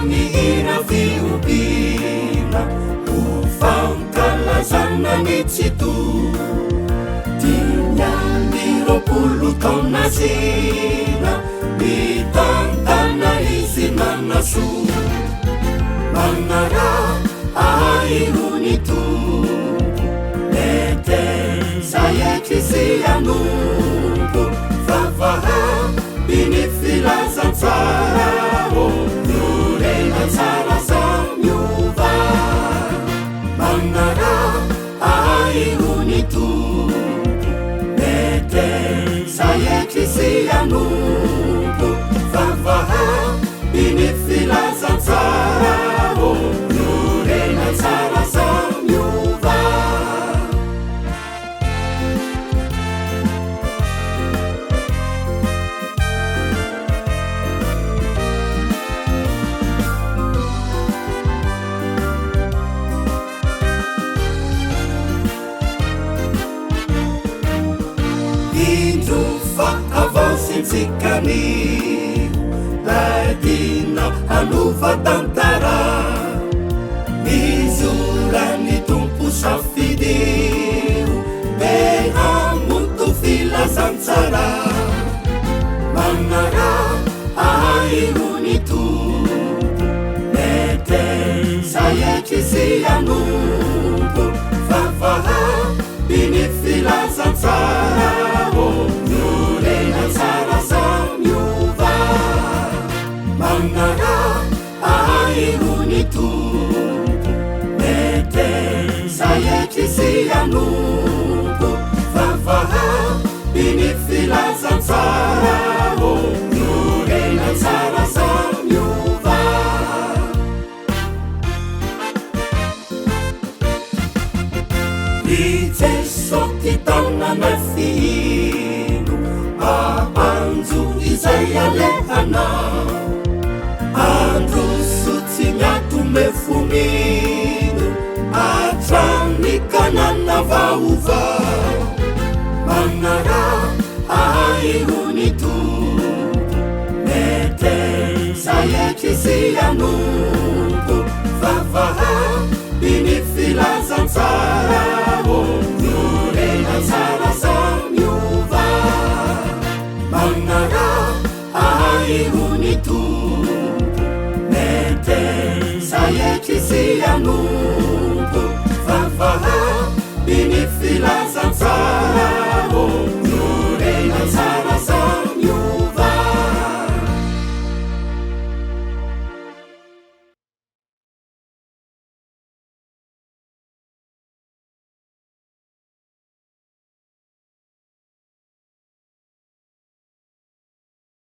Amin'ny hira fihobiana ho fankalazana ny Tsitoha. 25 taona zina mitantana izy nanasoa. Manaraha ahy ho ny Tompo, meteza hietry sy hanompo, vavahady ny filazantsara, ô miorena tsara za miova. Manaraha ahy ho ny Tompo, meteza hietry sy hanompo, vavahady ny filazantsara, ô miorena tsara za miova. Indro fa havaozintsika ny lay tiana hanova tantara. Mizoran'ny Tompo safidio te hamonto filazantsara. Manaraha ahy ho ny Tompo, meteza hietry sy hanompo, vavahady ny filazantsara, ô miorena tsara za miova. Manaraha ahy ho ny Tompo, meteza hietry sy hanompo, vavahady ny filazantsara, ô miorena tsara za miova. I Jeso ty tanana fihino, ahanjo izay alehanao. Androso tsy miato mefo mino, hatrany Kanana vaovao. Manaraha ahy ho ny Tompo, meteza hietry sy hanompo, vavahady ny filazantsara, ô miorena tsara za miova. Manaraha ahy ho ny Tompo, meteza hietry sy hanompo, vavahady ny filazantsara.